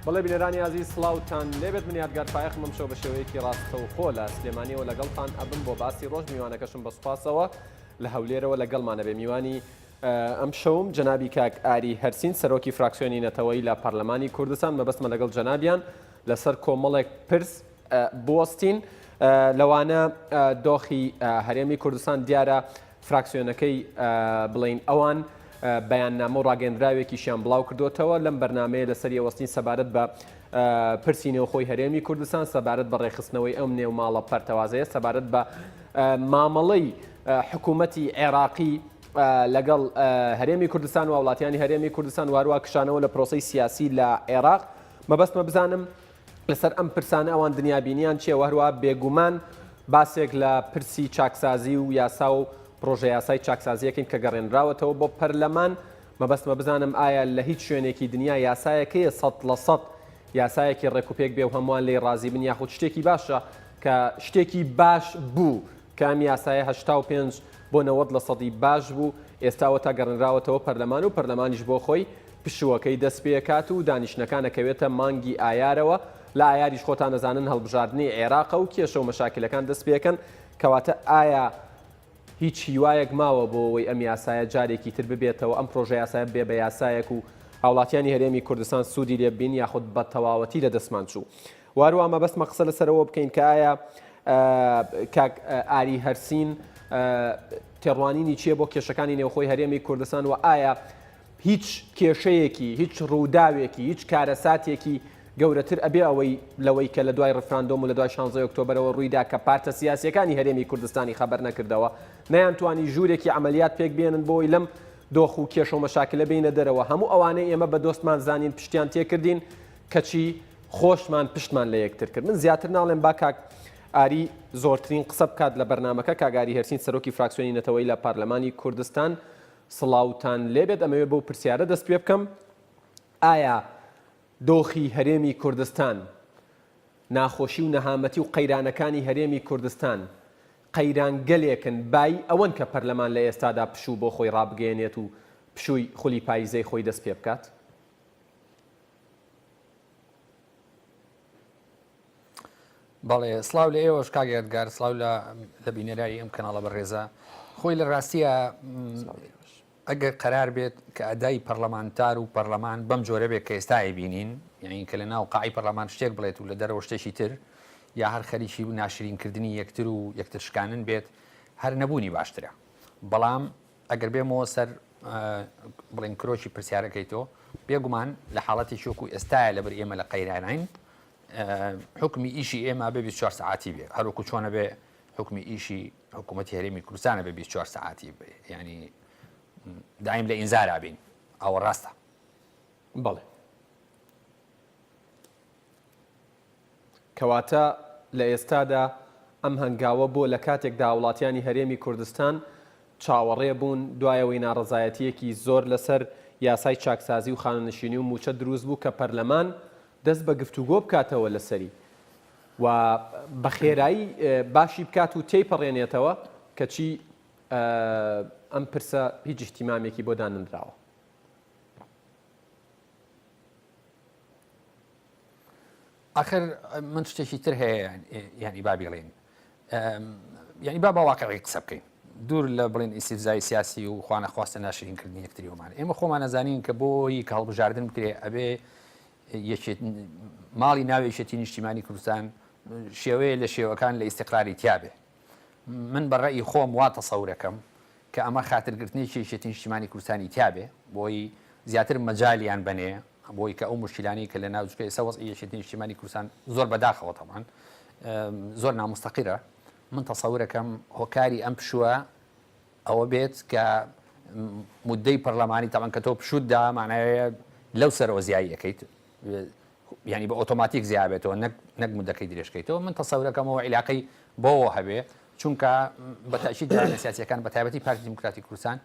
بەڵێ بینەرانی ئازیز سڵاوتان لێبێت من یادگار فایەقم ئەمشەو بە شێوەیەکی ڕاستەوخۆ لە سلێمانیەوە لەگەڵتان ئەبم بۆ باسی ڕۆژ میوانەکەشم بە سوپاسەوە لە هەولێرەوە لەگەڵمانە بێ میوانی ئەمشەوم جەنابی کاک ئاری هەرسین سەرۆکی فراکسیۆنی نەتەوەیی لە پەرلەمانی کوردستان مەبەستمە لەگەڵ جەنابیان لەسەر کۆمەڵێک پرس بوەستین لەوانە دۆخی هەرێمی کوردستان دیارە فراکسیۆنەکەی بڵین ئەوان بەیاننامە و ڕاگەندراوێکیشیان بڵاو کردوتەوە لەم بەرنمەیە لەسەر یەوەستین سەبارەت بە پرسی نێوخۆی هەرێمی کوردستان سەبارەت بە ڕێکخستنەوەی ئەم نێوماڵە پەرتەوازەیە سەبارەت بە مامەڵەی حکوومەتی عێراقی لەگەڵ هەرێمی کوردستان و هاوڵاتیانی هەرێمی کوردستان و هەروە کشانەوە لە پرۆسەی سیاسی لە عێراق مەبەستمە بزانم لەسەر ئەم پرسانە ئەوان دنیابینیان چیە و هەروە بێگومان باسێک لە پرسی چاکسازی و یاسا و پرۆژە یاسای چاکسازیەکەین کە گەڕێنراوەتەوە بۆ پەرلەمان مەبەستمە بزانم ئایا لە هیچ شوێنێکی دنیا یاسایەکەیە 100% یاسایەکی ڕێکوپێک بێ و هەمووان لێی ڕازی بن یاخود شتێکی باشە کە شتێکی باش بوو کە ئەم یاسایە 85 بۆ 90 لە سەدی باش بوو ئێستا ئەوەتا گەڕێنراوەتەوە پەرلەمان و پەرلەمانیش بۆ خۆی پشووەکەی دەست پێکات و دانیشتنەکان ئەکەوێتە مانگی ئایارەوە لە ئایاریش خۆتان ئەزانن هەڵبژاردنی عێراقە و کێشە و مەشاکلەکان دەست پێکەن کەواتە ئایا هیچ هیوایەک ماوە بۆ ئەوەی ئەم یاسایە جارێکی تر ببێتەوە ئەم پرۆژە یاسایە ببێ بە یاسایەک و هاوڵاتیانی هەرێمی کوردستان سوودی لێ ببین یاخود بە تەواوەتی لە دەستمان چوو واروا مەبەستمە قسە لەسەرەوە بکەین کە ئایا کاک ئاری هەرسین تێڕوانینی چییە بۆ کێشەکانی نێوخۆی هەرێمی کوردستان و ئایا هیچ کێشەیەکی هیچ ڕووداوێکی هیچ کارەساتێکی گەورەتر ئەبێ ئەوەی لەوەی کە لە دوای ڕفراندۆم و لە دوای شانزەی ئۆکتۆبەرەوە ڕوویدا کە پارتە سیاسیەکانی هەرێمی کوردستانی خەبەر نەکردەوە نەیانتوانی ژوورێکی عەمەلیات پێک بێنن بۆی لەم دۆخ و کێشە و مەشاکلە بێینە دەرەوە هەموو ئەوانەی ئێمە بە دۆستمان زانین پشتیان تێکردین کەچی خۆشمان پشتمان لە یەکتر کرد من زیاتر ناڵێم با کاک ئاری زۆرترین قسە بکات لە بەرنامەکە کاک ئاری هەرسین سەرۆکی فراکسیۆنی نەتەوەیی لە پارلەمانی کوردستان سڵاوتان لێبێت ئەمەوێ بەو پرسیارە دەست پێ بکەم ئایا دۆخی هەرێمی کوردستان ناخۆشی و نەهامەتی و قەیرانەکانی هەرێمی کوردستان قەیرانگەلێکن بایی ئەوەن کە پەرلەمان لە ئێستادا پشوو بۆ خۆی ڕابگەیەنێت و پشووی خولی پاییزەی خۆی دەست پێ بکات؟ بەڵێ سڵاو لە ئێوەش کاک یادگار سڵاو لە لە بینەرانی ئەم کەناڵە بەڕێزە خۆی لە ڕاستیە ئەگەر قەرار بێت کە ئەدای پەرلەمانتار و پەرلەمان بەم جۆرە بێت کە ئێستا ئەیبینین یعنی کە لە ناو قاعی پەرلەمان شتێک بڵێت و لە دەرەوە شتێکی تر یا هەر خەریکی و ناشرینکردنی یەکتر و یەکتر شکانن بێت هەر نەبوونی باشترە بەڵام ئەگەر بێمەوە سەر بڵێن کرۆکی پرسیارەکەی تۆ بێگومان لە حاڵەتێکی وەکو ئێستاە لەبەر ئێمە لە قەیرانین حکمی ئیشی ئێمە بێ 24 سعاتی بێ هەروەکو چۆنە بێ حکمی ئیشی حکوومەتی هەرێمی کوردستانە بێ 24 سعاتی بێ ینی دایم لە ئینزارا بین ئەوە ڕاستە بەڵێ کەواتە لە ئێستادا ئەم هەنگاوە بۆ لە کاتێکدا هاوڵاتیانی هەرێمی کوردستان چاوەڕێ بوون دوایەوەی ناڕەزایەتییەکی زۆر لەسەر یاسای چاکسازی و خانەنشینی و مووچە دروست بوو کە پەرلەمان دەست بە گفتوگۆ بکاتەوە لەسەری و بە خێرایی باشی بکات و تێیپەڕێنێتەوە کەچی ئەم پرسە هیچ ئیهتیمامێکی بۆ دانەنراوە. ئاخر من شتێکی تر هەیە یعنی با بیڵێین یعنی با بە واقعی قسە بکەین دوور لە بڵێن ئیسیفزای سیاسی و خوانە خواستە ناشرینکردنی یەکتریەوەمان ئێمە خۆمان ئەزانین کە بۆی کە هەڵبژاردن بکرێ ئەبێ یەکێت ماڵی ناو یەکێتی نیشتیمانی کوردستان شێوەیە لە شێوەکان لە ئیستیقراری تیابێ من بە ڕەئی خۆم وا تەسەورەکەم کە ئەمە خاترگرتنێکی یەکێتی نیشتیمانی کوردستانی تیابێ بۆی زیاتر مەجالیان بەنێ بۆی کە ئەو موشکیلانەی کە لە ناو چونکە ئێستا وەزعی یەکێتی نیشتیمانی کوردستان زۆر بەداخەوە تەبعەن زۆر ناموستەقیرە من تەسەورەکەم هۆکاری ئەم پشووە ئەوە بێت کە مدەی پەرلەمانی تەبعەن کە تۆ پشوت دا معنایە لەو سەرەوە زیایی ئەەکەیت یعنی بە ئۆتۆماتیک زیابێتەوە نەک نەک مدەکەی درێژکەیتەوە من تەسەورەکەمەوە عیلاقەی بۆەوە هەبێ چونکە بە تەئکید لایەنە سیاسیەکان بە تایبەتی پارتی دیموکراتی کوردستان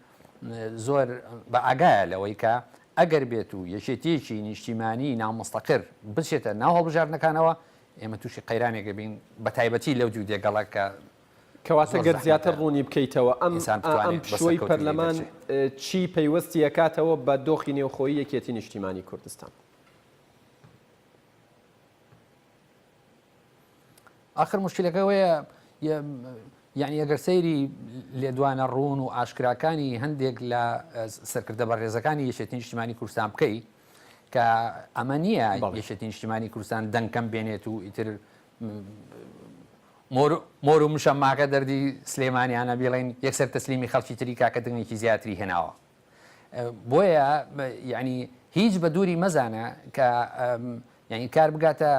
زۆر بە ئاگایە لەوەی کە ئەگەر بێت و یەکێتیەکی نیشتیمانی نامستەقر بچێتە ناو هەڵبژاردنەکانەوە ئێمە تووشی قەیرانێک بین بە تایبەتی لەو دوو دێگەڵە کە کەواتە گەر زیاتر ڕوونی بکەیتەوە ئەم ئەم پشووەی پەرلەمان چی پەیوەستی ئەکاتەوە بە دۆخی نێوخۆیی یەکێتی نیشتیمانی کوردستان؟ ئاخر موشکیلەکە ئەوەیە یەعنی ئەگەر سەیری لێدوانە ڕوون و ئاشکراکانی هەندێک لە سەرکردە بەڕێزەکانی یەکێتی نیشتیمانی کوردستان بکەی کە ئەمە نییە یەکێتی نیشتیمانی کوردستان دەنگ کەم بێنێت و ئیتر مۆر و مشەماکە دەردی سلێمانیانە بیڵێن یەکسەر تەسلیمی خەڵکی تری کاکە دەنگێکی زیاتری هێناوە بۆیە یعنی هیچ بە دووری مەزانە کە یعنی کار بگاتە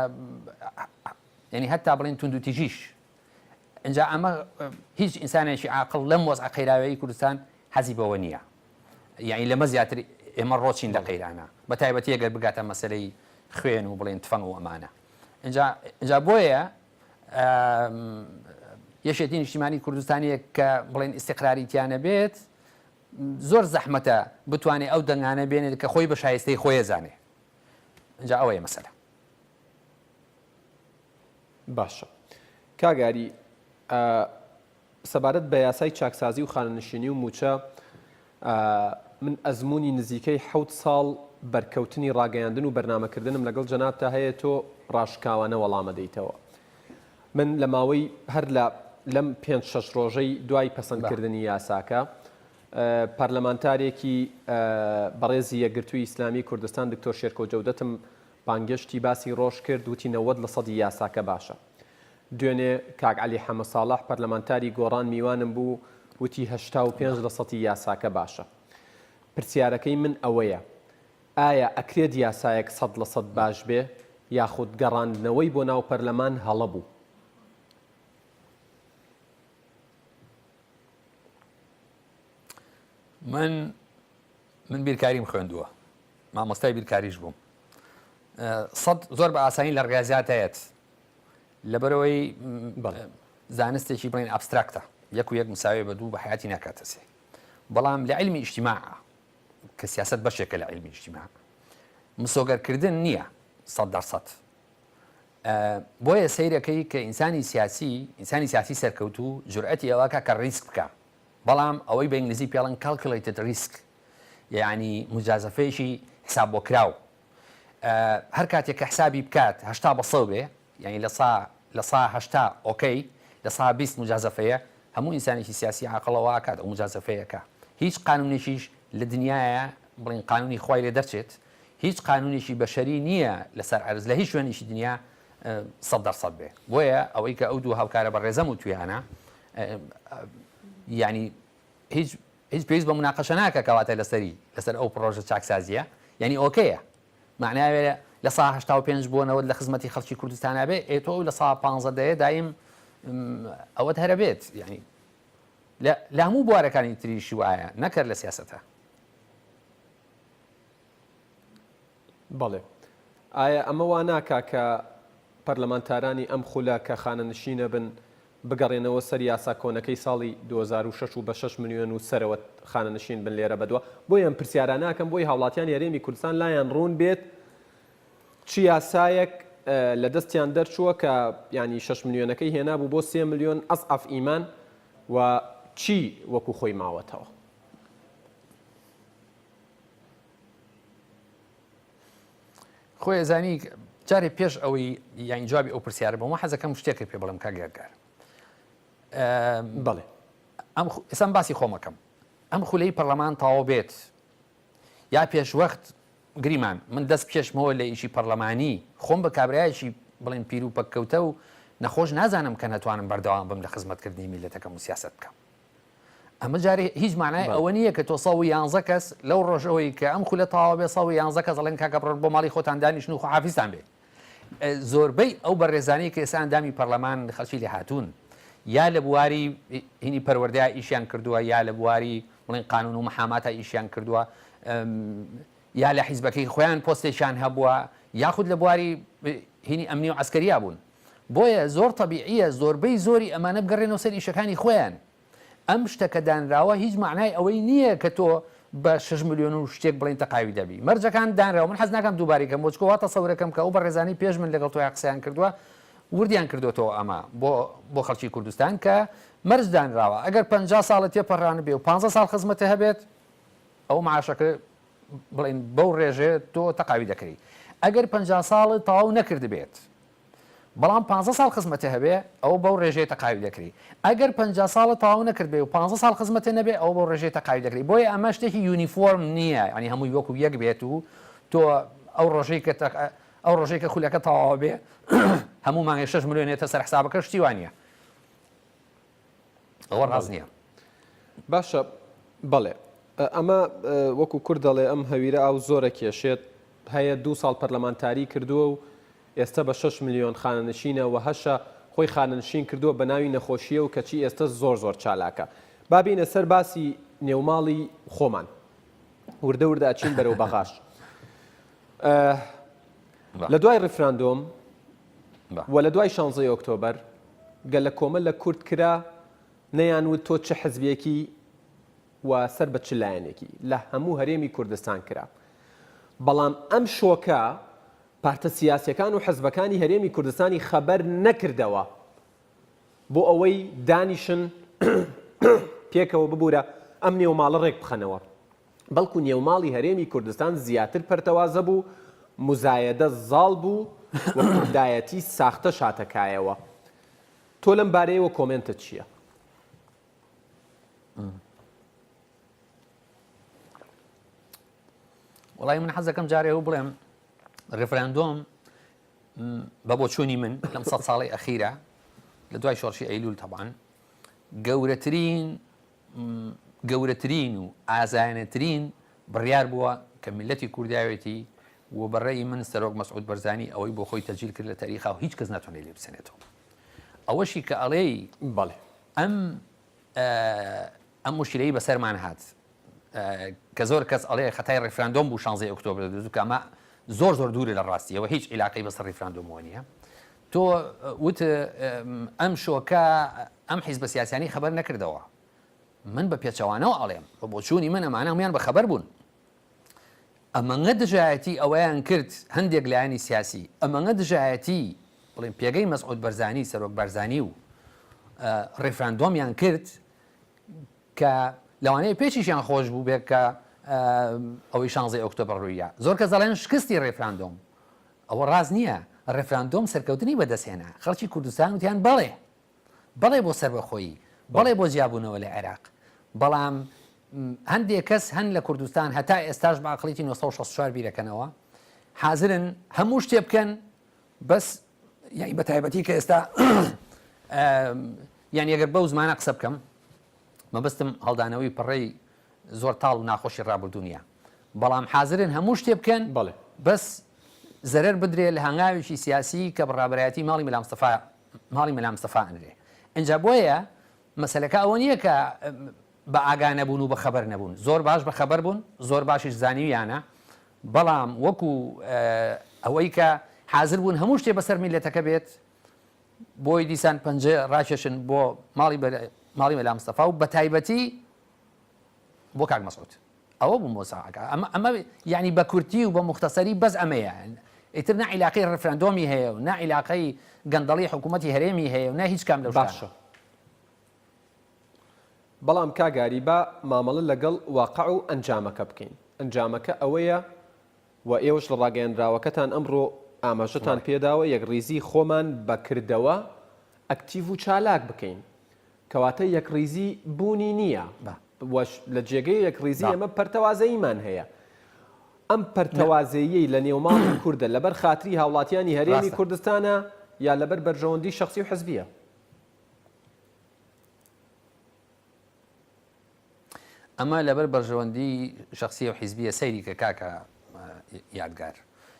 یعنی هەتا بڵێن توندوتیژیش ئینجا ئەمە هیچ ئینسانێکی عاقڵ لەم وەزعە قەیراوەی کوردستان حەزی بەوە نییە یعنی لەمە زیاتر ئێمە ڕۆچین لە قەیرانە بە تایبەتی ئەگەر بگاتە مەسەلەی خوێن و بڵێن تفەنگ و ئەمانە ئینجا ئینجا بۆیە یەکێتی نیشتیمانی کوردستانیەک کە بڵێن ئیستیقراری تیانە بێت زۆر زەحمەتە بتوانێت ئەو دەنگانە بێنێت کە خۆی بە شایستەی خۆی زانێ ئینجا ئەوەیە مەسەلە. باشە کاک ئاری سەبارەت بە یاسای چاکسازی و خانەنشینی و مووچە من ئەزمموی نزیکەی حەوت ساڵ بەرکەوتنی ڕاگەیاندن و بەرنامەکردنم لەگەڵ جەنابتا هەیە تۆ ڕاشکاوانە وەڵامە دەیتەوە من لە ماوەی هەر لە لەم پێنج شەش ڕۆژەی دوای پەسەندکردنی یاساکە پەرلەمانتارێکی بەڕێزی یەکگرتووی ئیسلامی کوردستان دکتۆر شێرکۆ جەودەتم بانگێشتی باسی ڕۆژ کرد وتی 90 لە سەدی یاساکە باشە. دوێنێ کاک عەلی حەمە ساڵح پەرلەمانتاری گۆڕان میوانم بوو وتی 85 لە سەتی یاساکە باشە. پرسیارەکەی من ئەوەیە ئایا ئەکرێت یاسایەک 100% باش بێ یاخود گەڕاندنەوەی بۆ ناو پەرلەمان هەڵە بوو؟ من من بیرکاریم خوێندووە مامۆستای بیرکاریش بووم سەد زۆر بە ئاسانی لە ڕیازیاتایەت لەبەرەوەی زانستێکی بڵێن abstract ە یەک و یەک مساوی بە دوو بە حیاتی ناکاتە سێ بەڵام لە علمی ئیجتیماع کە سیاست بەشێکە لە علمی ئیجتیماع مسۆگەرکردن نییە سەد دەرسەد بۆیە سەیرەکەی کە ئینسانی سیاسی ئینسانی سیاسی سەرکەوتوو جورئەتی ئەوەکە کە ریسک بکە بەڵام ئەوەی بە ئینگلیزی پێڵن calculated risk یەعنی موجازەفەیەکی حساب بۆ کراو هەر کاتێک کە حسابی بکات 80 بە سەو بێ یعنی لە سا لە سا 80 okay لە سا 20 موجازەفەیە هەموو ئینسانێکی سیاسی عاقڵەوە ئەکات ئەو موجازەفەیەکە هیچ قانونێکیش لە دنیاە بڵین قانونی خوای لێ دەرچێت هیچ قانونێکی بەشەری نییە لەسەر عەرز لە هیچ شوێنێکی دنیا 100% بێ بۆیە ئەوەی کە ئەو دوو هاوکارە بەڕێزەم و تویانە یعنی هیچ هیچ پێویست بە مناقەشە ناکە کەواتە لەسەری لەسەر ئەو پڕۆژە چاکسازیە یعنی okay ە معناوێ لە سا 85 بۆ 90 لە خزمەتی خەڵکی کوردستانە بێ ئێ تۆ ئەو لە سا 15 دەیە دایم ئەوەت هەرە بێت یعنی لە هەموو بوارەکانی تریشی وایە نەکەر لە سیاسەتە. بەڵێ. ئایا ئەمە وا ناکا کە پەرلەمانتارانی ئەم خولە کە خانەنشینە بن بگەڕێنەوە سەر یاسا کۆنەکەی ساڵی 2006 و بە 6 ملیۆن و سەرەوە خانەنشین بن لێرە بەدوا؟ بۆیە ئەم پرسیارانە ئەکەم بۆی هاوڵاتیانی هەرێمی کوردستان لایان ڕوون بێت چ یاسایەک لە دەستیان دەرچووە کە یانی 6 ملیۆنەکەی هێنابوو بۆ 3 ملیۆن ئەزعەف ئیمان و چی وەکو خۆی ماوەتەوە؟ خۆی ئەزانی جارێ پێش ئەوەی یانی جوابی ئەو پرسیارە بۆمە حەزەکەم شتێکت پێ بڵێم کاک یادگار بەڵێ ئەم ئێستا باسی خۆمەکەم ئەم خولەی پەرلەمان تەواو بێت یا پێشوەخت گریمان من دەست بکێشمەوە لە ئیشی پەرلەمانی خۆم بە کابرایەکی بڵێن پیر و پەککەوتە و نەخۆش نازانم کە نەتوانم بەردەوام بم لە خزمەتکردنی میلەتەکەم و سیاست بکەم ئەمە جارێ هیچ مانای ئەوە نییە کە تۆ 111 کەس لەو ڕۆژەوەی کە ئەم خولە تەواو بێ 111 کەس ئەڵێن کاکە بڕۆن بۆ ماڵی خۆتان دانیشن و خواحافیزتان بێ زۆربەی ئەو بەڕێزانەی کە ئێستا ئەندامی پەرلەمان خەڵکی لێهاتوون یا لە بواری هینی پەروەردەیا ئیشیان کردووە یا لە بواری بڵێن قانون و محاماتا ئیشیان کردووە یا لە حیزبەکەی خۆیان پۆستێکیان هەبووە یاخود لە بواری هینی ئەمنی و عەسکەریا بوون بۆیە زۆر تەبیعیە زۆربەی زۆری ئەمانە بگەڕێنەوە سەر ئیشەکانی خۆیان. ئەم شتە کە دانراوە هیچ مەعنای ئەوەی نییە کە تۆ بە شەش ملیۆن و شتێک بڵێن تەقاوی دەبی. مەرجەکان دانراوە من حەز ناکەم دووبارەی کەم بۆ چکۆ وا تەسەورەکەم کە ئەو بەڕێزانەی پێش من لەگەڵ تۆیا قسەیان کردووە وردیان کردۆتەوە ئەمە بۆ بۆ خەڵکی کوردستان کە مەرج دانراوە ئەگەر 50 ساڵت تێپەڕانبێ و 15 ساڵ خزمەتت هەبێت ئەو معاشەکە بڵێن بەو ڕێژەیە تۆ تەقاوی دەکرێی ئەگەر 50 ساڵت تەواو نەکردبێت. بەڵام پانزە ساڵ خزمەتت هەبێ ئەوە بەو ڕێژەیە تەقاوی دەکرێی. ئەگەر 50 ساڵت تەواو نەکردبێ و پانزە ساڵ خزمەتت نەبێ ئەوە بەو ڕێژەیە تەقاوی دەکرێی. بۆیە ئەمە شتێکی uniform نییە یانی هەمووی وەکو یەک بێت و تۆ ئەو ڕۆژەی کە ئەو ڕۆژەی کە خولەکە تەواو بێ هەموو مانگێ 6 ملیۆن یەتە سەر حسابەکە شتی وا نییە. ئەوە ڕاست نییە. باشە بەڵێ ئەمە وەکو کورد دەڵێ ئەم هەویرە ئاو زۆرە کێشێت هەیە دوو ساڵ پەرلەمانتاری کردووە و ئێستە بە شەش ملیۆن خانەنشینە وە هەشە خۆی خانەنشین کردووە بە ناوی نەخۆشیە و کەچی ئێستە زۆر زۆر چالاکە. با بێینە سەر باسی نێوماڵی خۆمان. وردە وردە ئەچین بەرەو بەغاش. لە دوای ڕیفراندۆم و لە دوای شانزەی ئۆکتۆبەر گەلە کۆمە لە کورد کرا نەیان وت تۆ چ حزبێکی و سەر بە چ لایەنێکی لە هەموو هەرێمی کوردستان کرا. بەڵام ئەم شۆکە پارتە سیاسیەکان و حزبەکانی هەرێمی کوردستانی خەبەر نەکردەوە بۆ ئەوەی دانیشن پێکەوە ببورە ئەم نێوماڵە ڕێک بخەنەوە بەڵکو نێوماڵی هەرێمی کوردستان زیاتر پەرتەوازە بوو مزایەدە زاڵ بوو و کوردایەتی ساختەش هاتە کایەوە تۆ لەم بارەیەوە کۆمێنتت چییە؟ وڵی من حەزەکەم جارێ و بڵێم ڕیفراندۆم بە بۆچوونی من لەم سە ساڵی ئەخیرە لە دوای شۆڕشی ئەیلول تەبان گەورەترین گەورەترین و ئازایانەترین بڕیار بووە کە میلەتی کورداوێتی و بەڕێی من سەرۆک مەسعود بەرزانی ئەوەی بۆ خۆی تەجیل کرد لە تاریخا و هیچ کەس ناتوانێت لێ بسەنێتەوە ئەوەشی کە ئەڵێی بەڵێ ئەم ئەم موشکیلەی بەسەرمان هات کە زۆر کەس ئەڵێ خەتای ڕیفراندۆم بوو شانزەی ئۆکتۆبر دروست بکە ئەمە زۆر زۆر دوورە لە ڕاستیەوە هیچ عیلاقەی بەسەر ڕیفراندۆمەوە نییە تۆ وت ئەم شۆکە ئەم حیزبە سیاسیانی خەبەر نەکردەوە من بە پێچەوانەوە ئەڵێم بە بۆچوونی من ئەمانە هەموویان بە خەبەر بوون ئەمەنگە دژایەتی ئەوەیان کرد هەندێک لایەنی سیاسی ئەمەنگە دژایەتی بڵێن پێگەی مەسعود بەرزانی سەرۆک بارزانی و ڕیفراندۆمیان کرد کە لەوانەیە پێچیشیان خۆش بووبێ کە ئەوەی شانزەی ئۆکتۆبەر ڕوویدا. زۆر کەس دەڵێن شکستی ڕێفراندۆم. ئەوە ڕاست نییە. ڕێفراندۆم سەرکەوتنی بەدەستهێنا. خەڵکی کوردستان وتیان بەڵێ. بەڵێ بۆ سەربەخۆیی. بەڵێ بۆ جیابوونەوە لە عێراق. بەڵام هەندێک کەس هەن لە کوردستان هەتا ئێستاش بە عەقڵیەتی 964 بیرەکەنەوە. حازرن هەموو شتێ بکەن بەس یانی بە تایبەتی کە ئێستا یانی ئەگەر بەو زمانە قسە بکەم مەبەستم هەڵدانەوەی پەڕەی زۆر تاڵ و ناخۆشی ڕابردوو نییە بەڵام حازرن هەموو شتێ بکەن بەڵێ بەس زەرەر بدرێ لە هەنگاوێکی سیاسی کە بە ڕابەرایەتی ماڵی مەلا مستەفا ماڵی مەلا مستەفا ئەنرێ ئینجا بۆیە مەسەلەکە ئەوە نییە کە بە ئاگا نەبوون و بە خەبەر نەبوون زۆر باش بە خەبەر بوون زۆر باشیش زانیویانە بەڵام وەکو ئەوەی کە حازر بوون هەموو شتێ بەسەر میللەتەکە بێت بۆی دیسان پەنجە ڕاکێشن بۆ ماڵی ماڵی مەلا مستەفا و بەتایبەتی بۆ کاک مەسعود ئەوە بوو مۆساعەکە ئەمە ئەمە یعنی بە کورتی و بە مختصری بەس ئەمەیە ئیتر نە عیلاقەی ڕفراندۆمی هەیە و نە عیلاقەی گەندەڵی حکوومەتی هەرێمی هەیە و نە هیچ کام لەو باشە بەڵام کاک ئاری با مامەڵە لەگەڵ واقع و ئەنجامەکە بکەین ئەنجامەکە ئەوەیە و ئێوەش لە ڕاگەیەنراوەکەتان ئەمڕۆ ئاماژەتان پێداوە یەکڕیزی خۆمان بە کردەوە ئەکتیڤ و چالاک بکەین. کەواتە یەکڕیزی بوونی نییە و لە جێگەی یەکڕیزی ئێمە پەرتەوازەییمان هەیە. ئەم پەرتەوازەییەی لە نێوماڵی کوردە لەبەر خاتری هاوڵاتیانی هەرێمی کوردستانە یا لەبەر بەرژەوەندی شەخسی و حزبییە؟ ئەمە لەبەر بەرژەوەندی شەخسیە و حیزبیە سەیری کە کاکە یادگار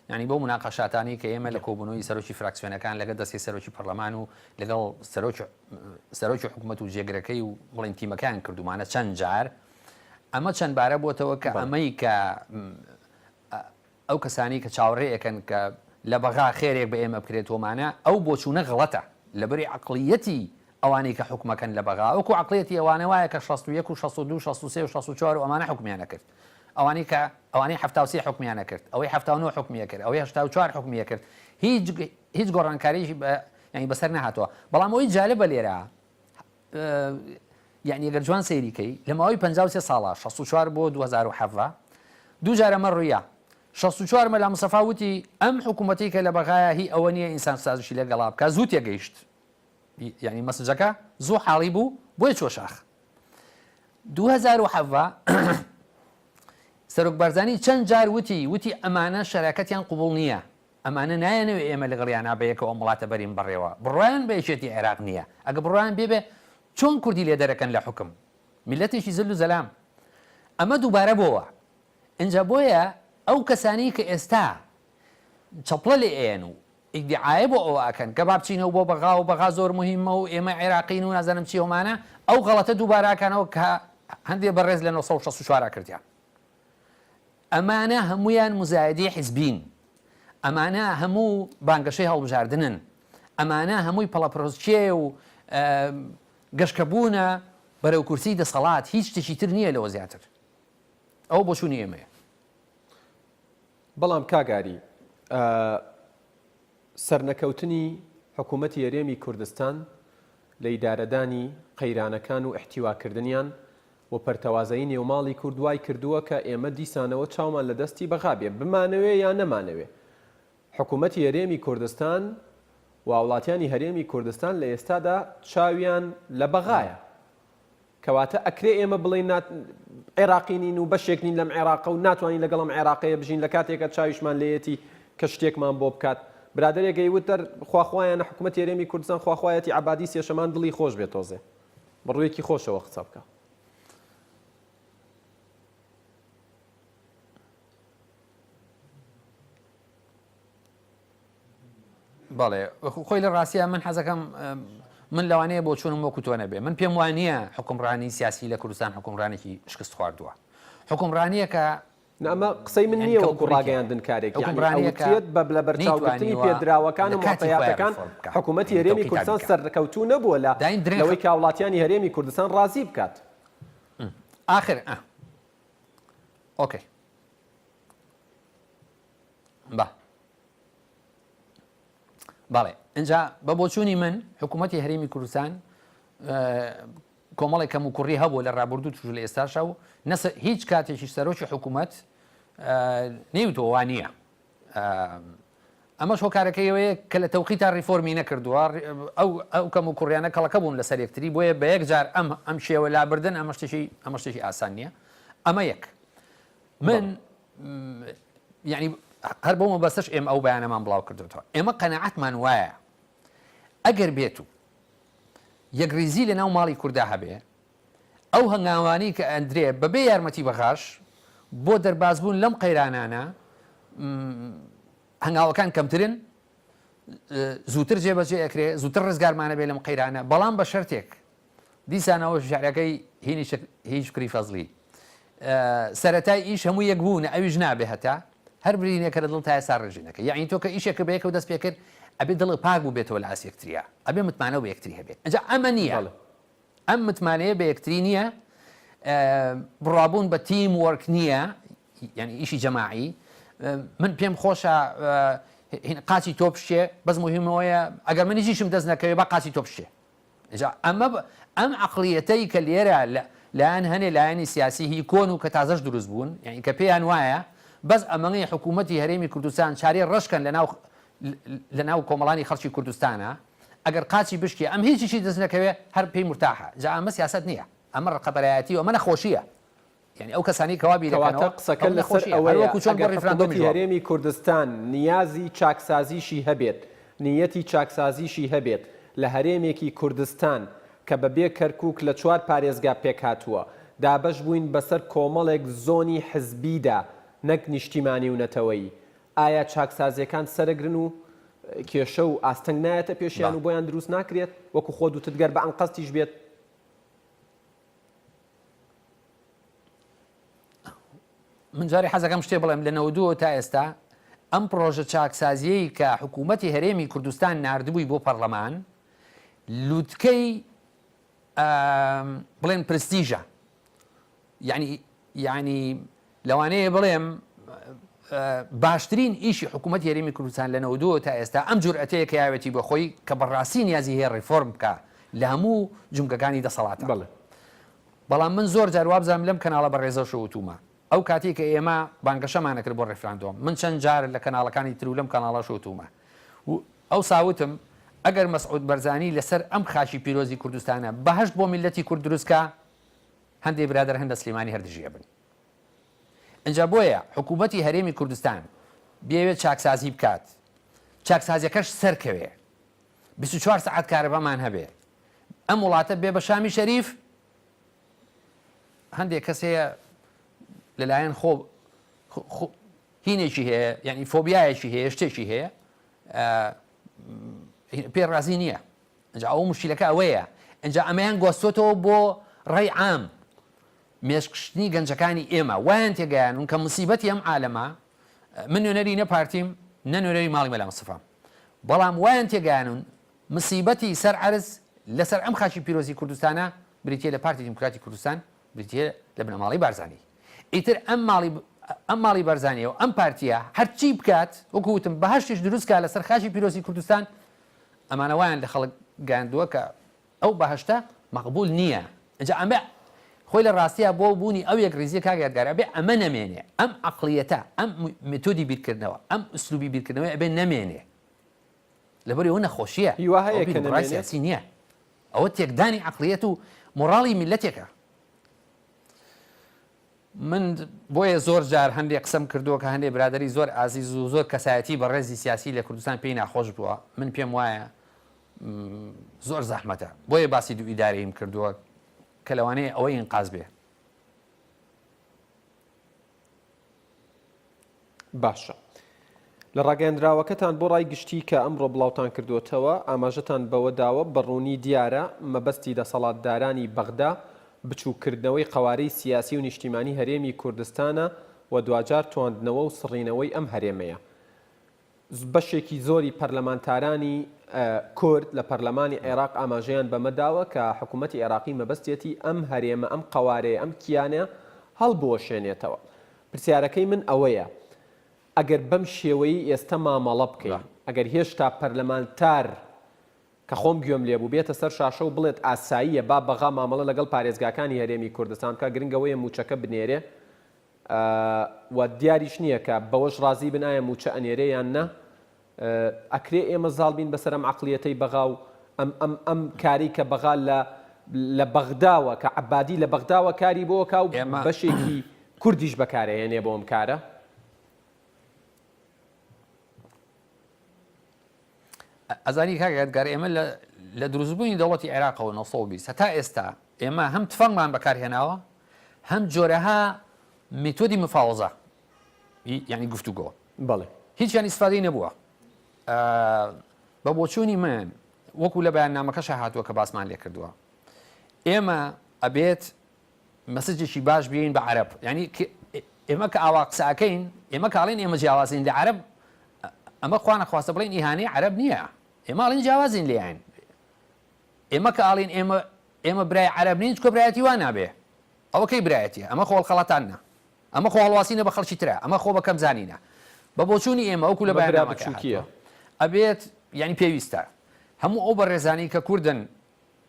یعنی بۆ مناقەشاتانی کە ئێمە لە کۆبوونەوەی سەرۆکی فراکسیۆنەکان لەگەڵ دەستی سەرۆکی پەرلەمان و لەگەڵ سەرۆکی سەرۆکی حکوومەت و جێگرەکەی و بڵین تیمەکان کردومانە چەند جار ئەمە چەند بارە بۆتەوە کە ئەمەی کە ئەو کەسانەی کە چاوەڕێ ئەکەن کە لە بەغا خێرێک بە ئێمە بکرێت ومانە، ئەو بۆچوونە غەڵەتە، لەبەری عەقڵیەتی ئەوانەی کە حوکمەکەن لە بەغا وەکو عەقڵیەتی ئەوانە وایە کە 61 و 62 و 63 و 64 و ئەمانە حوکمیان ئەکرد، ئەوانەی کە ئەوانەی 73 حوکمیان ئەکرد، ئەوەی 79 حوکمی ئەکرد، ئەوەی 84 حوکمی ئەکرد، هیچ هیچ گۆڕانکاریی بە یانی بەسەر نەهاتووە. بەڵام ئەوەی جالبە لێرە یانی گەر جوان سەیری کەی لە ماوەی 53 ساڵە 64 بۆ 2017 دوو جار ئەمە ڕوویا. 64 مەلا مستەفا وتی ئەم حکوومەتەی کە لە بەغایە هی ئەوە نییە ئینسان سازشی لەگەڵا بکا زوو تێگەیشت یعنی مەسجەکە زوو حاڵی بوو بۆیە چوە شاخ 2017 سەرۆک بارزانی چەند جار وتی وتی ئەمانە شەراکەتیان قوبڵ نییە ئەمانە نایەنەوێ ئێمە لەگەڵیانا بەیەکەوە ئەم وڵاتە بەرین بەڕێوە بڕوایان بە یەکێتی عێراق نییە ئەگە بڕوایان پێ بێ چۆن کوردی لێ دەرەکەن لە حوکم میللەتێکی زل و زەلام ئەمە دووبارە بۆوە ئینجا بۆیە ئەو کەسانەی کە ئێستا چەپڵە لێ ئەیەن و ئیدعایە بۆ ئەوە ئەکەن کە با بچینەوە بۆ بەغا و بەغا زۆر موهیمە و ئێمە عێراقین و نازانم چی ئەومانە ئەو غەڵەتە دووبارە ئەکەنەوە کە هەندێ بەڕێز لە 964 کردیان ئەمانە هەموویان موزایەدەی حیزبین، ئەمانە هەموو بانگەشەی هەڵبژاردنن، ئەمانە هەمووی پەڵەپرۆزکێ و گەشکەبوونە بەرەو کورسی دەسەڵات، هیچ شتێکی تر نییە لەوە زیاتر. ئەوە بۆچوونی ئێمەیە. بەڵام کاک ئاری، سەرنەکەوتنی حکوومەتی هەرێمی کوردستان لە ئیدارەدانی قەیرانەکان و ئیحتیواکردنیان و پەرتەوازەیی نێوماڵی کورد وای کردووە کە ئێمە دیسانەوە چاومان لە دەستی بەغا بێ بمانەوێ یا نەمانەوێ حکوومەتی هەرێمی کوردستان و هاوڵاتیانی هەرێمی کوردستان لە ئێستادا چاویان لە بەغایە. کەواتە ئەکرێ ئێمە بڵێین نا عێراقی نین و بەشێک نین لەم عێراقە و ناتوانین لەگەڵ ئەم عێراقەیە بژین لە کاتێکا چاویشمان لێیەتی کە شتێکمان بۆ بکات. برادەرێک ئەیوت دەر خواخوایانە حکومەتی هەرێمی کوردستان خواخوایەتی عەبادی سێشەمان دڵی خۆش بێ تۆزێ بە ڕوویەکی خۆشەوە قسە بکا. بەڵێ خۆی لە ڕاستیا من حەزەکەم من لەوانەیە بۆ چونم وەکو تۆ نەبێ من پێم وانە حکومڕانی سیاسی لە کوردستان حکومڕانێکی شکست خواردووە حکومڕانیەکە ئەمە قسەی من نییە وەکو ڕاگەیاندن کارێک یعنی بە لەبەرچاوگرتنی پێدراوەکان و معطیاتەکان حکوومەتی هەرێمی کوردستان سەرکەوتوو نەبووە لە لەوەی کە هاوڵاتیانی هەرێمی کوردستان ڕازی بکات. ئاخر ئۆکەی با بەڵێ ئینجا بە بۆچوونی من حکوومەتی هەرێمی کوردستان کۆمەڵێک کەم و کوڕی هەبوو لە ڕابردوو توش لە ئێستاشا و نەس هیچ کاتێکی سەرۆکی حکوومەت نەیوتەوە وانە ئەمەش هۆکارەکەی ئەوەیە کە لە تەوقیتا ڕیفۆرمی نەکردووە ئەو ئەو کەم و کوڕیانە کەڵەکە بوون لەسەر یەکتری بۆیە بە یەک جار ئەم ئەم شێوە لابردن ئەمە شتێکی ئەمە شتێکی ئاسان نییە ئەمە یەک من یعنی هەر بۆ مەبەستەش ئێمە ئەو بەیانەمان بڵاو کردوێتەوە ئێمە قەنەعەتمان وایە ئەگەر بێت و یەکریزی لە ناو ماڵی کووردا هەبێ ئەو هەنگاوانەی کە ئەندرێ بەبێ یارمەتی بەغاش بۆ دەربازبوون لەم قەیرانانە هەنگاوەکان کەمترن زووتر جێبەجێ ئەکرێ زووتر ڕزگارمانە بێ لەم قەیرانە بەڵام بە شەرتێک دیسانەوە شعرەکەی هینی هی شوکری فەزلی سەرەتای ئیش هەموو یەک بوون ئەویش نابێ هەتا هەر برینێکە لە دڵ تا ئێستا ڕێژینەکە یعنی تۆ کە ئیشێکە بە یەکەوە دەست پێ کرد ئەبێ دڵ پاک بوو بێتەوە لە ئاست یەکتریا ئەبێ متمانە بە یەکتری هەبێت ئەجا ئەمە نییە ئەم متمانەیە بە یەکتری نییە بڕوابوون بە team work نییە یعنی ئیشی جەماعی من پێم خۆشە قاچی تۆ بشێ بەس مهمەوەیە ئەگەر من هیچیشم دەست نەکەوێ با قاچی تۆ بشێ جا ئەمە ئەم عەقڵیەتەی کە لێرە لایەن هەنێ لایەنی سیاسی هی کۆن و کە تازەش دروست بوون یعنی کە پێیان وایە بەس ئەمەی حکوومەتی هەرێمی کوردستان چارەی ڕەشکەن لە ناو لە ناو کۆمەڵانی خەڵکی کوردستانە ئەگەر قاچی بشکێ ئەم هیچیشی دەست نەکەوێ هەر پێی مرتاحە جا ئەمە سیاسەت نییە ئەمە ڕقەبەرایەتی و ئەمە نەخۆشیە یانی ئەو کەسانەی کەوا کەواتە بیرەکەنەوە قسەکە ئەوە لەسەر نەخۆشیە هەر ئەوەیە وەکو چۆن بۆ ئەگەر ڕیفراندۆمیش حکوومەتی وابوو. هەرێمی کوردستان نیازی چاکسازیشی هەبێت، نیەتی چاکسازیشی هەبێت لە هەرێمێکی کوردستان کە بە بێ کەرکووک لە چوار پارێزگا پێکهاتووە، دابەش بووین بەسەر کۆمەڵێک زۆنی حزبیدا نەک نیشتیمانی و نەتەوەیی، ئایا چاکسازیەکان سەرەگرن و کێشە و ئاستەنگ نایەتە پێشیان با. و بۆیان دروست ناکرێت وەکو خۆت وتت گەر بە ئەنقەستیش بێت؟ من جارێ حەزەکەم شتێ بڵێم لە نەوەدووەوە تا ئێستا ئەم پڕۆژە چاکسازیەی کە حکوومەتی هەرێمی کوردستان ناردبووی بۆ پەرلەمان لوتکەی بڵێن پرستیژە یعنی یعنی لەوانەیە بڵێم باشترین ئیشی حکوومەت هەرێمی کوردستان لە نەوەدووە تا ئێستا ئەم جورئەتەیە کە یاوێتی بە خۆی کە بەڕاستی نیازی هەیە ڕیفۆرم بکە لە هەموو جومگەکانی دەسەڵاتە. بەڵێ. بەڵام من زۆر جار وابزانم لەم کەناڵە بەڕێزەشەوە وتوومە. ئەو کاتەی کە ئێمە بانگەشەمان ئەکرد بۆ ڕیفراندۆم، من چەند جار لە کەناڵەکانی تر و لەم کەناڵەش وتوومە و ئەوسا وتم ئەگەر مەسعود بەرزانی لەسەر ئەم خاکی پیرۆزی کوردستانە بەهەشت بۆ میللەتی کورد دروست کا، هەندێ برادەر هەن لە سلیمانی هەر دژی ئەبن. ئینجا بۆیە حکوومەتی هەرێمی کوردستان بیەوێت چاکسازی بکات، چاکسازیەکەش سەرکەوێ، 24 سەعات کارەبامان هەبێ، ئەم وڵاتە بێ بە شامی شەریف، هەندێک کەس هەیە لەلایەن خۆ هینێکی هەیە یعنی فۆبیایەکی هەیە شتێکی هەیە پێ ڕازی نییە ئەجا ئەو مشکلەکە ئەوەیە ئەجا ئەمەیان گواستۆتەوە بۆ ڕێی عام مێشکشتنی گەنجەکانی ئێمە وایان تێگەیانون کە مسیبەتی ئەم عالەمە من نوێنەری نە پارتیم نە نوێنەری ماڵی مەلا مستەفام بەڵام وایان تێگەیانون مسیبەتی سەر عەرز لەسەر ئەم خاکی پیرۆزی کوردستانە بریتیە لە پارتی دیموکراتی کوردستان بریتیە لە بنەماڵەی بارزانی ئیتر ئەم ماڵی ئەم ماڵی بارزانیە و ئەم پارتیە هەرچی بکات وەکو وتم بەهەشتیش دروست کا لەسەر خاکی پیرۆزی کوردستان ئەمانە وایان لە خەڵک گەیاندووە کە ئەو بەهەشتە مەقبول نییە ئینجا ئەمە خۆی لە ڕاستیا بۆ بوونی ئەو یەکڕیزیە کاک یادگار ئەبێ ئەمە نەمێنێ ئەم عەقڵیەتە ئەم مێتۆدی بیرکردنەوە ئەم ئوسلوبی بیرکردنەوەی ئەبێ نەمێنێ لەبەر ئەوە نەخۆشیە هیوا ئەوە هەیە کە بیروبڕای نەمێنێت؟ سیاسی نییە ئەوە تێکدانی عەقڵیەت و مۆڕاڵی میللەتێکە. من بۆیە زۆر جار هەندێ قسەم کردووە کە هەندێ برادەری زۆر ئازیز و زۆر کەسایەتی بەڕێزی سیاسی لە کوردستان پێی ناخۆش بووە من پێم وایە زۆر زەحمەتە بۆیە باسی دوو ئیدارەییم کردووە کە لەوانەیە ئەوەی ئینقاز بێ. باشە. لە ڕاگەیەندراوەکەتان بۆ ڕای گشتی کە ئەمڕۆ بڵاوتان کردووەتەوە، ئاماژەتان بەوە داوە بە ڕوونی دیارە مەبەستی دەسەڵاتدارانی بەغدا بچووککردنەوەی قەوارەی سیاسی و نیشتیمانی هەرێمی کوردستانە و دواجار تواندنەوە و سڕینەوەی ئەم هەرێمەیە. بەشێکی زۆری پەرلەمانتارانی کورد لە پەرلەمانی عێراق ئاماژەیان بەمە داوە کە حکوومەتی عێراقی مەبەستیەتی ئەم هەرێمە، ئەم قەوارەیە، ئەم کیانە هەڵبوەشێنێتەوە. پرسیارەکەی من ئەوەیە ئەگەر بەم شێوەیەی ئێستە مامەڵە بکەین، ئەگەر هێشتا پەرلەمانتار کە خۆم گوێم لێ بوو بێتە سەر شاشە و بڵێت ئاساییە با بەغا مامەڵە لەگەڵ پارێزگاکانی هەرێمی کوردستان بکات، گرنگ ئەوەیە مووچەکە بنێرێ و دیاریش نییە کە بەوەش ڕازی بن ئایا مووچە ئەنێرێ یان نا، ئەکرێ ئێمە زاڵ بین بەسەر ئەم عەقڵیەتەی بەغا و ئەم ئەم ئەم کارەی کە بەغا لە لە بەغداوە کە عەبادی لە بەغداوە کاری بۆ کا و ئێمە بەشێکی کوردیش بەکارئەهێنێ بۆ ئەم کارە؟ ئەزانی کاک یادگار ئێمە لە لە دروستبوونی دەوڵەتی عێراقەوە 920 هەتا ئێستا ئێمە هەم تفەنگمان بەکارهێناوە هەم جۆرەها میتۆدی مفاوەزە یعنی گفتوگۆ بەڵێ. هیچیان ئیسفادەی نەبووە بە بۆچوونی من وەکو لە بەیاننامەکەشا هاتووە کە باسمان لێ کردووە ئێمە ئەبێت مەسجێکی باش بێین بە عەرەب یعنی ئێمە کە ئاوا قسە ئەکەین ئێمە کاڵین ئێمە جیاوازین لە عەرەب ئەمە خوا نەخواستە بڵێن ئیهانەی عەرەب نییە ئێمە ئەڵێن جیاوازین لێیان ئێمە کە ئاڵین ئێمە ئێمە برای عەرەب نین چکە برایەتی وا نابێ ئەوە کەی برایەتیە ئەمە خۆڵ خەڵەتانە ئەمە خۆ هەڵواسینە بە خەڵکی ترە، ئەمە خۆ بە کەم زانینە. بە بۆچوونی ئێمە وەکو لە ئەمە برا بەیاننامەکە بچووکییە. هاتووە، ئەبێت یانی پێویستە هەموو ئەو بەڕێزانەی کە کوردن،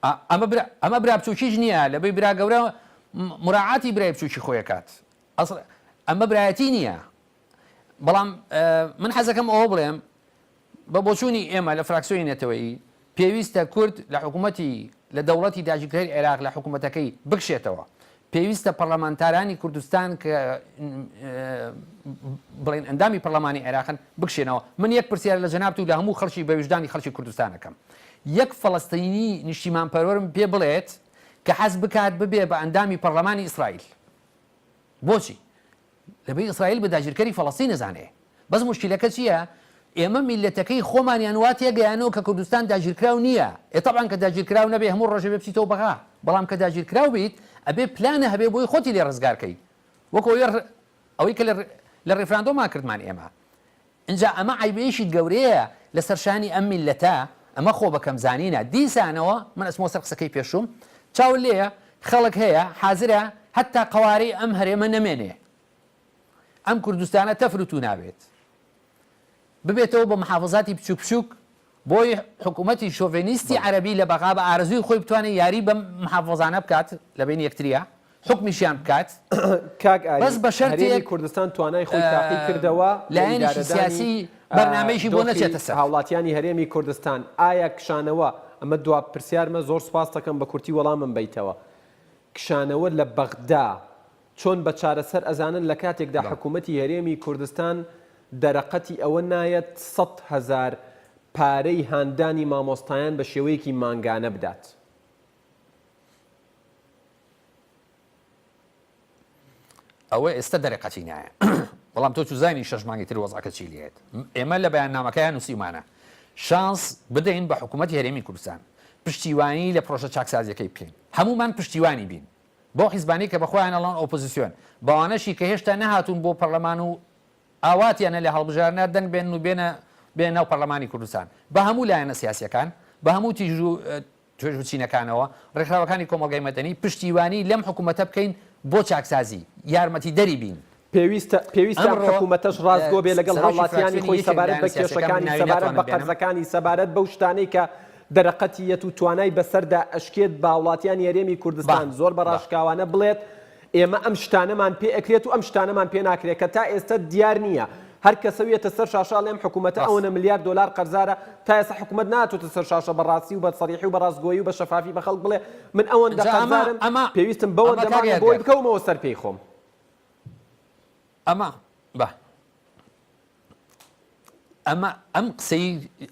ئا ئەمە برا ئەمە برا بچووکیش نییە، لەبەی برا گەورە موراعاتی برای بچووکی خۆی ئەکات. ئەسڵ ئەمە برایەتی نییە. بەڵام من حەزەکەم ئەوە بڵێم بە بۆچوونی ئێمە لە فراکسیۆنی نەتەوەیی، پێویستە کورد لە حکوومەتی لە دەوڵەتی داگیرکەری عێراق لە حکوومەتەکەی بکشێتەوە. پێویستە پەڕلەمانتارانی کوردستان کە بڵێین ئەندامی پەڕلەمانی عێراقن بکشێنەوە. من یەک پرسیار لە جەنابت و لە هەموو خەڵکی بە ویژدانی خەڵکی کوردستان ئەکەم. یەک فەڵەستینی نیشتیمانپەروەرم پێ بڵێت کە حەز بکات ببێ بە ئەندامی پەڕلەمانی ئیسرائیل. بۆچی؟ لەبەی ئیسرائیل بە داگیرکەری فەڵەستین ئەزانێ. بەس موشکیلەکە چیە؟ ئێمە میللەتەکەی خۆمانیان وا تێگەیانوە کە کوردستان داگیرکراو نیە. ئێ تەبعەن کە داگیرکراو نەبێ هەموو ڕۆژێ بێ بچیتەوە بەغا. بەڵام کە داگیرکراو بیت ئەبێ پلانە هەبێ بۆی خۆتی لێ ڕزگار کەی. وەکو ئەوەی ئەوەی کە لە ڕیفراندۆما کردمان ئێمە. ئینجا ئەمە عەیبەیەکی گەورەیە لەسەر شانی ئەم میللەتە، ئەمە خۆ بەکەم زانینە، دیسانەوە من ئەچمەوە سەر قسەکەی پێشووم، چاوت لێیە خەڵک هەیە حازرە هەتا قەوارەی ئەم هەرێمە نەمێنێ، ئەم کوردستانە تەفر و تونا بێت، ببێتەوە بە محافزاتی بچوک بچوک، بۆی حکومەتی شۆڤێنیستی عەرەبی لە بەغا بە ئارەزووی خۆی بتوانێت یاری بەم محافزانە بکات لە بەینی یەکتریا. حوکمیشیان بکات کاک ئاری، بەس بە هەرێمی شەرتێک کوردستان توانای خۆی تاقی کردەوە لە لایەنێکی ئیدارەدانی سیاسی بەرنامەیشی بۆ دۆخی نەچێتە سەر. هاوڵاتیانی هەرێمی کوردستان، ئایا کشانەوە، ئەمە دوا پرسیارمە زۆر سوپاست دەکەم بە کورتی وەڵامم بەیتەوە، کشانەوە لە بەغدا چۆن بە چارەسەر ئەزانن لە کاتێکدا بەڵێ. حکوومەتی هەرێمی کوردستان دەرەقەتی ئەوە نایەت 100,000 پارەی هاندانی مامۆستایان بە شێوەیەکی مانگانە بدات؟ ئەوە ئێستا دەرەقەتی نایە بەڵام تۆ چوزانی شەش مانگی تر وەزعەکە چی لێت ئێمە لە بەیاننامەکەیان نووسیومانە شانس بدەین بە حکوومەتی هەرێمی کوردستان پشتیوانی لە پرۆژە چاکسازیەکەی بکەین هەمومان پشتیوانی بین بەو حیزبانەی کە بەخۆیان ئەڵێن ئۆپۆزیسیۆن بەوانەشی کە هێشتا نەهاتوون بۆ پەرلەمان و ئاواتیانە لە هەڵبژاردنا دەنگ بێنن و بێنە بێنە ناو پەرلەمانی کوردستان بە هەموو لایەنە سیاسیەکان بە هەموو تیژ و توێژ و چینەکانەوە ڕێکخراوەکانی کۆمەڵگای مەدەنی پشتیوانی لەم حکوومەتە بکەین بۆ چاکسازی یارمەتیدەری بین. پێویستە پێویستە ئەم ئەمڕۆ حکوومەتەش ڕاستگۆ بێ لەگەڵ سەرۆکی هاوڵاتیانی فراکسیۆنی خۆی یەکێک سەبارەت لایەنە بە سیاسیەکان من کێشەکانی ناوی سەبارەت ناتوانم بە بێنم. قەرزەکانی سەبارەت بەو شتانەی کە دەرەقەتی یەت و توانای بەسەردا ئەشکێت بە هاوڵاتیانی هەرێمی با کوردستان زۆر بە با. ڕاشکاوانە بڵێت ئێمە ئەم شتانەمان پێ ئەکرێت و ئەم شتانەمان پێ ناکرێت کە تا ئێستا دیار نییە هەر کەسە و یەتە سەر شاشە ئەڵێ ئەم حکوومەتە ڕاست. ئەوەنە ملیار دۆلار قەرزارە تا ئێستا حکوومەت نەهاتۆتە سەر شاشە بە ڕاستی و بە سەریحی و بە ڕاستگۆیی و بە شەفافی بە خەڵک بڵێ من ئەوەندە جا ئەمە قەرزارم ئەمە پێویستم ئەمە بەوەندە کاک مانگە بۆی یادگار بکەومەوە سەر پێی خۆم. ئەمە بە ئەمە ئەم قسەی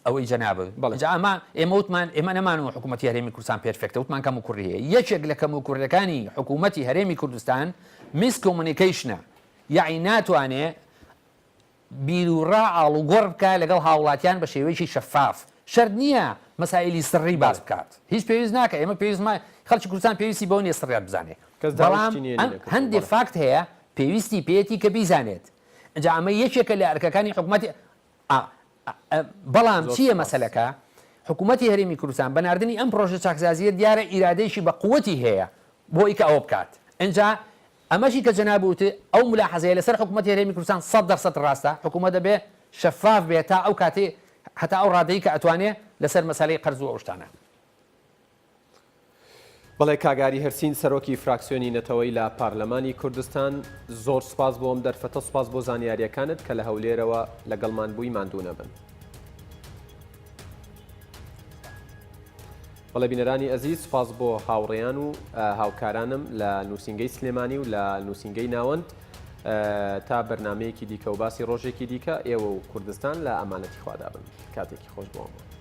ئەوەی جەنابت بەڵێ. جا ئەمە ئێمە وتمان ئێمە نەمانەوە حکوومەتی هەرێمی کوردستان perfect ە وتمان کەم و کوڕی هەیە یەکێک لە کەم و کوڕیەکانی حکوومەتی هەرێمی کوردستان miscommunication ە یەعنی ناتوانێ بیروڕا ئاڵوگۆڕ بکا لەگەڵ هاوڵاتیان بە شێوەیەکی شەفاف شەرت نییە مەسائیلی سڕی باس بەڵێ. بکات هیچ پێویست ناکە ئێمە پێویستمان خەڵکی کوردستان پێویستی بەوە نییە سڕیات بزانێ کەس داوای بەڵام شتی نهێنی ئەم نەکردووە هەندێ بەڵێ. fact هەیە پێویستی پێیەتی کە بیزانێت ئینجا ئەمە یەکێکە لە ئەرکەکانی حکومەتی بەڵام زۆر چییە سوپاس. مەسەلەکە حکومەتی هەرێمی کوردستان بە ناردنی ئەم پرۆژە چاکسازییە دیارە ئیرادەیەکی بە قوتی هەیە بۆ ئەوی کە ئەوە بکات ئینجا ئەمەشی کە جەنابت وتت ئەو مولاحەزەیە لەسەر حکومەتی هەرێمی کوردستان 100% ڕاستە حکومەت دەبێ شەفاف بێت تا ئەو کاتەی هەتا ئەو ڕادەی کە ئەتوانێ لەسەر مەسەلەی قەرز و ئەو شتانە. بەڵێ کاک ئاری هەرسین سەرۆکی فراکسیۆنی نەتەوەیی لە پارلەمانی کوردستان زۆر سوپاس بۆ ئەم دەرفەتە سوپاس بۆ زانیاریەکانت کە لە هەولێرەوە لەگەڵمان بووی ماندوو نەبن. بەڵێ بینەرانی ئەزیز سوپاس بۆ هاوڕێیان و هاوکارانم لە نووسینگەی سلێمانی و لە نووسینگەی ناوەند تا بەرنمەیەکی دیکە و باسی ڕۆژێکی دیکە ئێوە و کوردستان لە ئەمانەتی خوادا بن کاتێکی خۆش بۆ هەمووان.